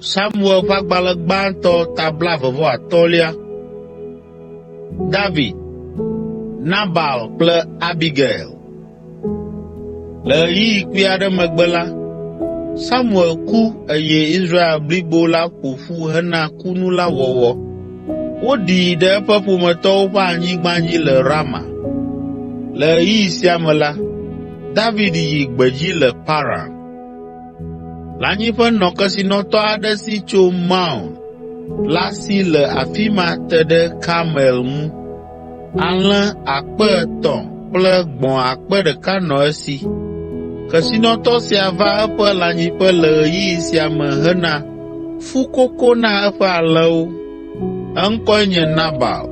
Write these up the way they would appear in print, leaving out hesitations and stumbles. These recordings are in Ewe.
Samuel ƒe agbalẽ gbãtɔ ta blaeve-vɔ-atɔ̃lia. David, Nabal kple Abigail. Le ɣeyiɣi kpui aɖe megbe la, Samuel ku eye Israel blibo la ƒo ƒu hena kunu la wɔwɔ. Woɖii ɖe eƒe ƒometɔwo ƒe anyigba dzi le Rama. Le ɣeyiɣi sia me la, David yi gbedzi le Paran. Lãnyiƒe nɔ kesinɔtɔ aɖe si tso Maon la si le afi ma te ɖe Karmel ŋu. Alẽ 300 kple gbɔ̃ 1000 nɔ esi. Kesinɔtɔ sia va eƒe lãnyiƒe le ɣeyiɣi sia me hena fukoko na eƒe alẽwo. Eŋkɔe nye Nabal.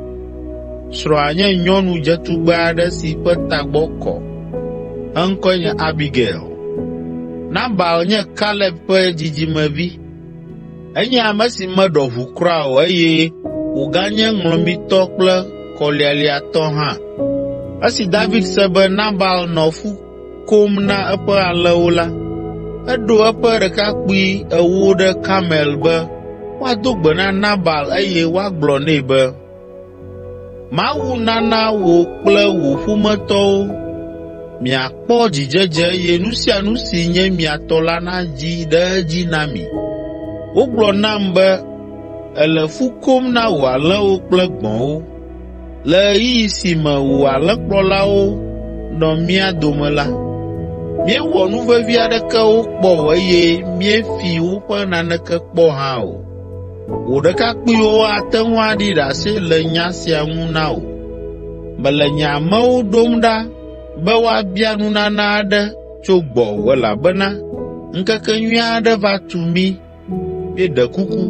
Srɔ̃a nye nyɔnu dzetugbe aɖe si ƒe tagbɔ kɔ. Eŋkɔe nye Abigail. Nabal nye Kaleb ƒe dzidzimevi. Enye ame si meɖɔ ʋu kura o eye wòganye ŋlɔmitɔ kple kɔlialiatɔ hã. Esi David se be Nabal nɔ fu kom na eƒe alẽwo la, eɖo eƒe ɖekakpui ewo ɖe Karmel be woado gbe na Nabal eye woagblɔ nɛ be, “Mawu nana wò kple wò ƒometɔwo miakpɔ dzidzedze eye nu sia nu si nye mia tɔ la nadzi ɖe edzi na mi. Wogblɔ nam be èle fu kom na wò alẽwo kple gbɔ̃wo. Le ɣeyiɣi si me wò alẽkplɔlawo nɔ mía dome la, míewɔ nuvevi aɖeke wo kpɔ o eye míefi woƒe naneke kpɔ hã o. Wò ɖekakpuiwo ate ŋu aɖi ɖase le nya sia ŋu na wò. Mele nye amewo ɖom ɖa be woabia nunana aɖe tso gbɔwò elabena ŋkekenyui aɖe va tu mí. Míeɖe kuku,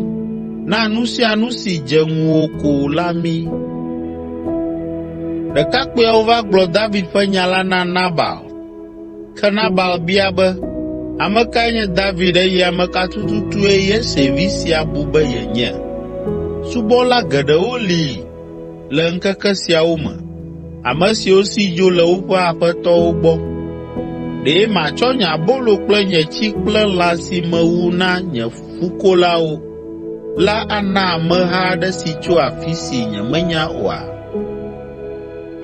na nu sia nu si dze ŋuwò ko la mí.” Ɖekakpuiawo va gblɔ David ƒe nya la na Nabal. Ke Nabal bia be, “Ame kae nye David eye ame ka tututue Yese vi sia bu be yenye? Subɔla geɖewo li le ŋkeke siawo me, ame siwo si dzo le woƒe aƒetɔwo gbɔ. Ɖe matsɔ nye abolo kple nye tsi kple lã si mewu na nye fukolawo la ana ameha aɖe si tso afi si nyemenya oa?”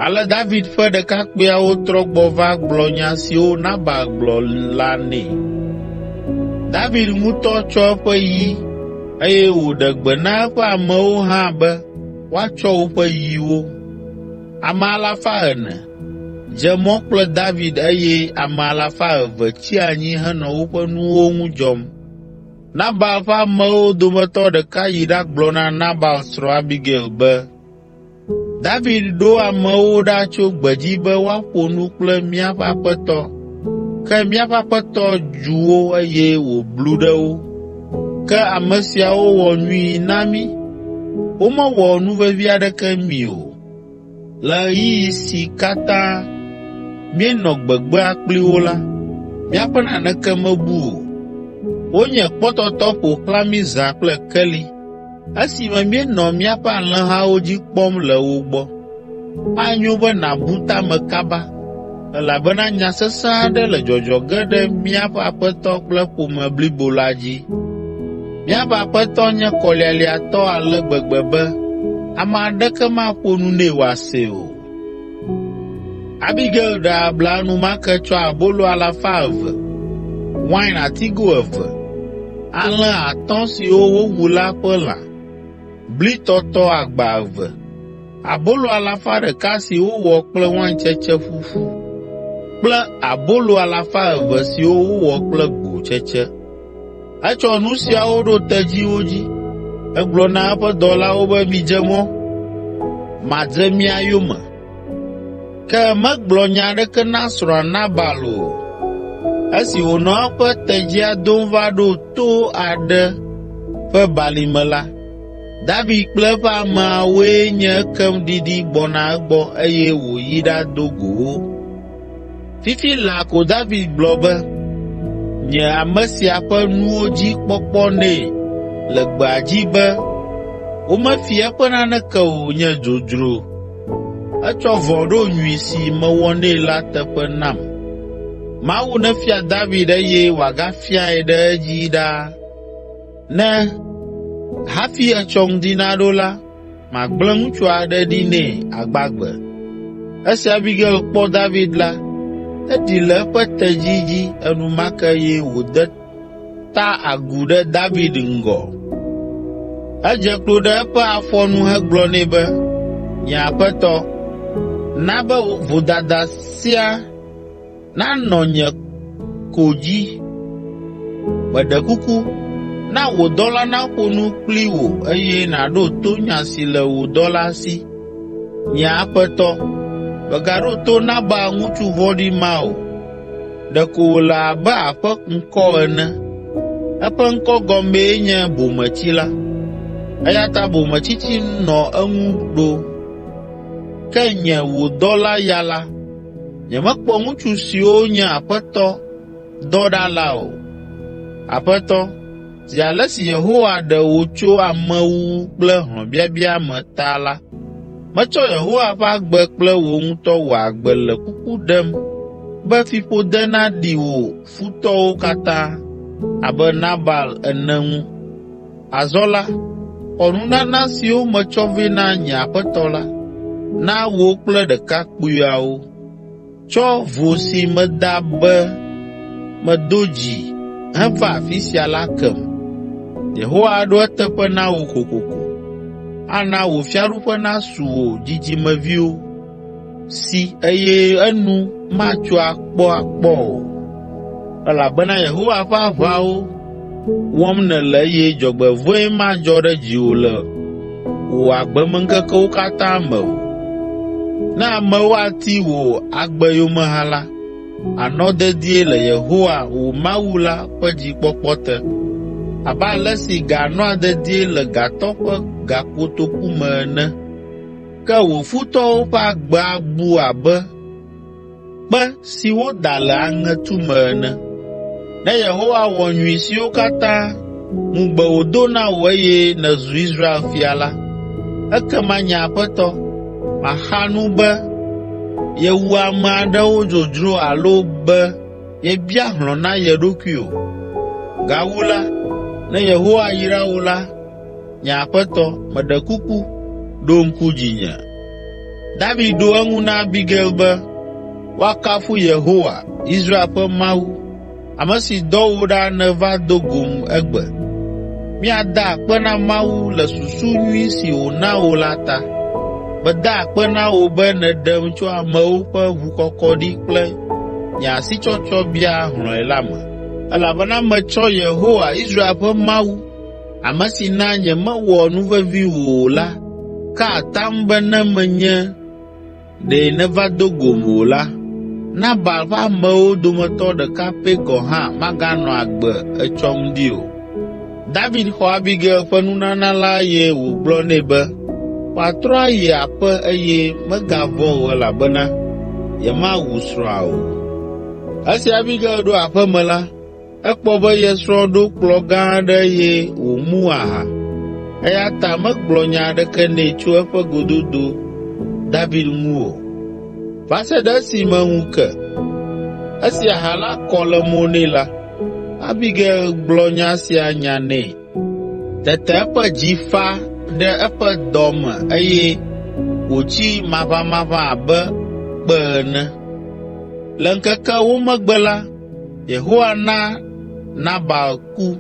Ale David ƒe ɖekakpuiawo trɔ gbɔ va gblɔ nya siwo Nabal gblɔ la nɛ. David ŋutɔ tsɔ eƒe yi eye wòɖe gbe na eƒe amewo hã be woatsɔ woƒe yiwo. Ame 400 dze mɔ kple David eye ame 200 tsi anyi henɔ woƒe nuwo ŋu dzɔm. Nabal ƒe amewo dometɔ ɖeka yi ɖagblɔ na Nabal srɔ̃ Abigail be, “David ɖo amewo ɖa tso gbedzi be woaƒo nu kple míaƒe aƒetɔ, ke míaƒe aƒetɔ dzu wo eye wòblu ɖe wo. Ke ame siawo wɔ nyui na mí. Womewɔ nuvevi aɖeke mí o. Le ɣeyiɣi si katã míenɔ gbegbea kpli wo la, míaƒe naneke mebu o. Wonye kpɔtɔtɔ ƒo xlã mí zã kple keli esime míenɔ míaƒe alẽhawo dzi kpɔm le wo gbɔ. Anyo be nàbu ta me kaba, elabena nya sesẽ aɖe le dzɔdzɔ ge ɖe míaƒe aƒetɔ kple ƒome blibo la dzi. Míaƒe aƒetɔ nye kɔlialiatɔ ale gbegbe be ame aɖeke maƒo nu nɛ wòase o.” Abigail ɖe abla enumake tsɔ abolo 200, wain atigo eve, alẽ atɔ̃ siwo wowu la ƒe lã, blitɔtɔ agba eve, abolo 100 si wowɔ kple waintsetse ƒuƒu kple abolo 200 siwo wowɔ kple gbotsetse. Etsɔ nu siawo ɖo tedziwo dzi. Egblɔ na eƒe dɔlawo be, “Midze mɔ, madze mia yome.” Ke megblɔ nya aɖeke na srɔ̃a Nabal o. Esi wònɔ eƒe tedzia dom va ɖo to aɖe ƒe balime la, David kple eƒe ameawoe nye ekem ɖiɖi gbɔna egbɔ eye wòyi ɖado go wo. Fifi laa ko David gblɔ be, “Nye ame sia ƒe nuwo dzi kpɔkpɔ nɛ le gbea dzi be womefi eƒe naneke o nye dzodzro. Etsɔ vɔ̃ ɖo nyui si mewɔ nɛ la teƒe nam. Mawu nefia David eye wòagafiae ɖe edzi ɖaa.” Ne hafi etsɔ ŋdi naɖo la, magblẽ ŋutsu aɖe ɖi nɛ agbagbe.” Esi Abigail kpɔ David la, eɖi le eƒe tedzi dzi enumake eye wòde ta agu ɖe David ŋgɔ. Edze klo ɖe eƒe afɔ nu hegblɔ nɛ be, “Nye aƒetɔ, na be vodada sia nanɔ nye ko dzi. Meɖe kuku, na wò dɔla naƒo nu kpli wò eye nàɖo to nya si le wò dɔla si. Nye aƒetɔ, mègaɖo to Nabal ŋutsu vɔ̃ɖi ma o. Ɖeko wòle abe aƒe ŋkɔ ene. Eƒe ŋkɔ gɔmee nye ‘Bometsila,’ eya ta bometsitsi nɔ eŋu ɖo. Ke nye, wò dɔla ya la, nyemekpɔ ŋutsu siwo nye aƒetɔ dɔ ɖa la o. Aƒetɔ, zi ale si Yehowa ɖe wò tso amewuwu kple hlɔ̃biabia me ta la, metsɔ Yehowa ƒe agbe kple wò ŋutɔ wò agbe le kuku ɖem be fiƒode naɖi wò futɔwo katã abe Nabal ene ŋu. Azɔ la, xɔ nunana siwo metsɔ vɛ na nye aƒetɔ la, na wò kple ɖekakpuiawo. Tsɔ vo si meda be medo dzi heva afi sia la kem. Yehowa aɖo eteƒe na wò kokoko, ana wò fiaɖuƒe nasu wò dzidzimeviwo si eye enu matso akpɔakpɔ o, elabena Yehowa ƒe aʋawo wɔm nèle eye dzɔgbevɔ̃e madzɔ ɖe dziwò le wò agbemeŋkekewo katã me o. Ne amewo ati wò agbe yome hã la, ànɔ dedie le Yehowa, wò Mawu la ƒe dzikpɔkpɔ te abe ale si ga nɔa dedie le gatɔ ƒe gakotoku me ene. Ke wò futɔwo ƒe agbe abu abe kpe si woda le aŋetu me ene. Ne Yehowa wɔ nyui siwo katã ŋugbe wòdo na wò eye nèzu Israel fia la, ekema nye aƒetɔ, maxa nu be yewu ame aɖewo dzodzro alo be yebia hlɔ̃ na ye ɖokui o. Gawu la, ne Yehowa yra wò la, nye aƒetɔ, meɖe kuku, ɖo ŋku dzinye.” David ɖo eŋu na Abigail be, “Woakafu Yehowa, Israel ƒe Mawu, ame si dɔ wò ɖa nèva do gom egbe. Míada akpe na Mawu le susu nyui si wòna wò la ta. Meda akpe na wò be nèɖem tso amewo ƒe ʋukɔkɔɖi kple nye asitsɔtsɔ bia hlɔ̃e la me, elabena metsɔ Yehowa, Israel ƒe Mawu, ame si na nyemewɔ nuvevi wò o la ka atam be ne menye ɖe nèva do gom o la, Nabal ƒe amewo dometɔ ɖeka pɛ gɔ̃ hã maganɔ agbe etsɔ ŋdi o.” David xɔ Abigail ƒe nunana la eye wògblɔ nɛ be wòatrɔ ayi aƒe eye megavɔ̃ o elabena yemawu srɔ̃a o. Esi Abigail ɖo aƒe me la, Ekpɔ be ye srɔ̃ ɖo kplɔ̃ gã aɖe eye wòmu aha, eya ta megblɔ nya aɖeke nɛ tso eƒe gododo David ŋu o, va se ɖe esime ŋu ke. Esi aha la kɔ le mo nɛ la, Abigail gblɔ nya sia nya nɛ. Tete eƒe dzi fa ɖe eƒe dɔ me eye wòtsi maʋamaʋã abe kpe ene. Le ŋkeke ewo megbe la, Yehowa na Nabal ku.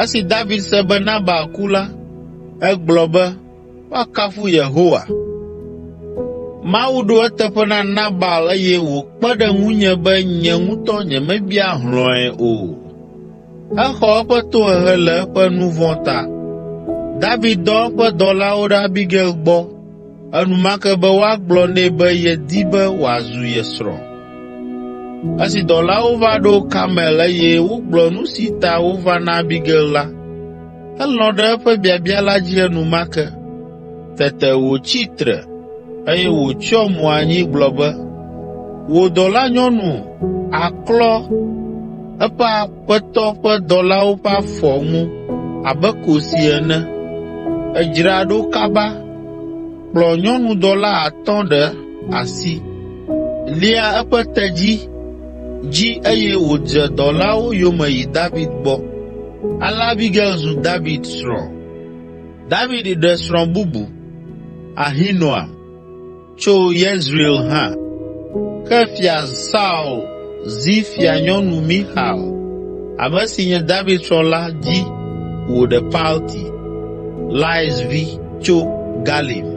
Esi David se be Nabal ku la, egblɔ be, “Woakafu Yehowa. Mawu ɖo eteƒe na Nabal eye wòkpe ɖe ŋunye be nye ŋutɔ nyemebia hlɔ̃e o. Exɔ eƒe tohehe le eƒe nu vɔ̃ ta.” David dɔ eƒe dɔlawo ɖe Abigail gbɔ enumake be woagblɔ nɛ be yedi be wòazu ye srɔ̃. Esi dɔlawo va ɖo Karmel eye wogblɔ nu si ta wova na Abigail la, elɔ̃ ɖe eƒe biabia la dzi enumake. Tete wòtsi tre, eye wòtsyɔ mo anyi gblɔ be, “Wò dɔlanyɔnu aklɔ eƒe aƒetɔ ƒe dɔlawo ƒe afɔ ŋu abe kosi ene.” Edzra ɖo kaba, kplɔ nyɔnudɔla atɔ̃ ɖe asi, lia eƒe tedzi dzi eye wòdze dɔlawo yome yi David gbɔ. Ale Abigail zu David srɔ̃. David ɖe srɔ̃ bubu, Ahinoam, tso Yezreel hã. Ke Fia Saul zi Fianyɔnu Mixal, ame si nye David srɔ̃ la dzi wòɖe Palti, Lais vi tso Galim.